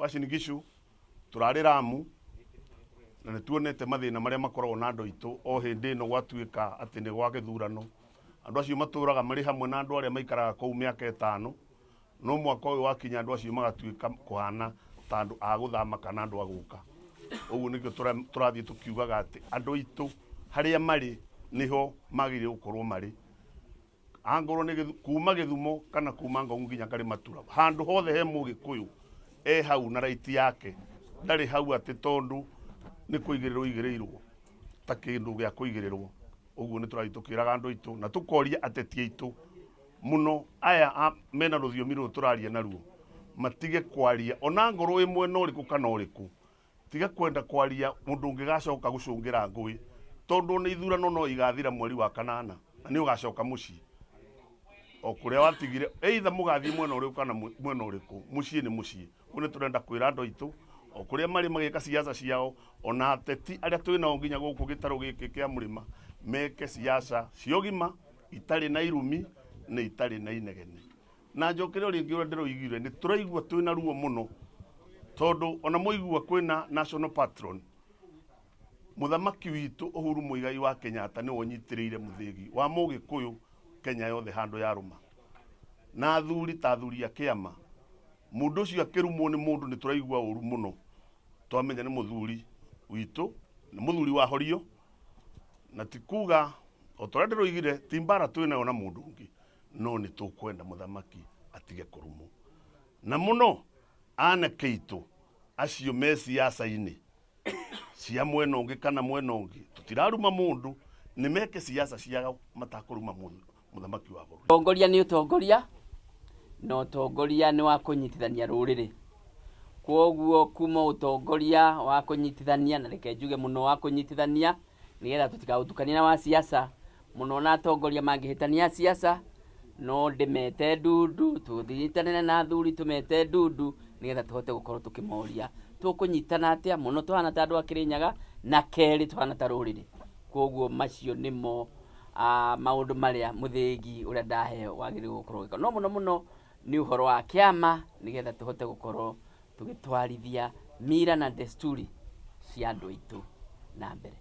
Uasin Gishu, tũrarĩ Lamu, na nĩ tuonete mathĩna marĩa makoragwo na andũ aitũ o hĩndĩ ĩno gwatuĩka atĩ nĩ gwa gĩthurano. Andũ acio matũraga marĩ hamwe na andũ arĩa maikaraga kũu mĩaka 5, no mwaka ũyũ wakinya andũ acio magatuĩka kũhana ta andũ a gũthama kana andũ a gũka. Ũguo nĩkĩo tũrathiĩ tũkiugaga atĩ andũ aitũ harĩa marĩ nĩho magĩrĩire gũkorwo marĩ. Angorwo nĩ kuma Gĩthumo kana kuma Ngong nginya Karimatura, handũ hothe he Mũgĩkũyũ e hau na right yake, ndarĩ hau atĩ tondũ nĩ kũigĩrĩrwo igĩrĩirwo ta kĩndũ gĩa kũigĩrĩrwo. Ũguo nĩ tũrathiĩ tũkĩraga andũ aitũ na tũkoria ateti aitũ mũno aya mena rũthiomi rũrũ tũraria naruo matige kwaria ona ngorwo ĩ mwena ũrĩkũ kana ũrĩkũ, tiga kwenda kwaria mũndũ ũngĩgacoka gũcũngĩra ngũĩ, tondũ ona ithurano no igathira mweri wa 8 na nĩ ũgacoka mũciĩ o kũrĩa watigire, either mũgathiĩ mwena ũrĩkũ kana mwena ũrĩkũ, mũciĩ nĩ mũciĩ. Ũguo nĩ tũrenda kwĩra andũ aitũ o kũrĩa marĩ magĩka siasa ciao, ona ateti arĩa twĩ nao nginya gũkũ gĩtarũ gĩkĩ kĩa mũrĩma meke siasa cia ũgima itarĩ na irumi na itarĩ na inegene. Na njokere o rĩngĩ ũrĩa ndĩroigire, nĩ tũraigua twĩna ruo mũno tondũ ona mũigua kwĩna national patron, mũthamaki witũ Uhuru Muigai wa Kenyatta nĩwe ũnyitĩrĩire mũthĩgi wa Mũgĩkũyũ Kenya yothe handũ yarũma, na athuri ta athuri a kĩama, mũndũ ũcio akĩrumwo nĩ mũndũ nĩ tũraigua ũru mũno, twamenya nĩ mũthuri witũ, nĩ mũthuri wa horio, na ti kuga o ta ũrĩa ndĩroigire ti mbara twĩnayo na mũndũ ũngĩ, no nĩ tũkwenda mũthamaki atige kũrumwo. Na mũno anake aitũ acio me siasa-inĩ cia mwena ũngĩ kana mwena ũngĩ, tũtiraruma mũndũ, nĩ meke siasa ciao matakũruma mũthamaki wa bũrũri. Ũtongoria nĩ ũtongoria, na ũtongoria nĩ wa kũnyitithania rũrĩrĩ. Kwoguo kuma ũtongoria wa kũnyitithania, na reke njuge mũno wa kũnyitithania, nĩgetha tũtikaũtukanie na wa siasa, mũno na atongoria mangĩhĩtania siasa, no ndĩmete ndundu, tũnyitanĩre na athuri tũmete ndundu, nĩgetha tũhote gũkorwo tũkĩmoria tũkũnyitana atĩa, mũno tũhana ta andũ a Kĩrĩnyaga, na kerĩ tũhana ta rũrĩrĩ. Kwoguo macio nĩmo maũndũ marĩa mũthĩgi ũrĩa ndaheo wagĩrĩirwo gũkorwo ũgĩka. No mũno mũno nĩ ũhoro wa kĩama, nĩgetha tũhote gũkorwo tũgĩtwarithia mira na desturi cia andũ aitũ na mbere.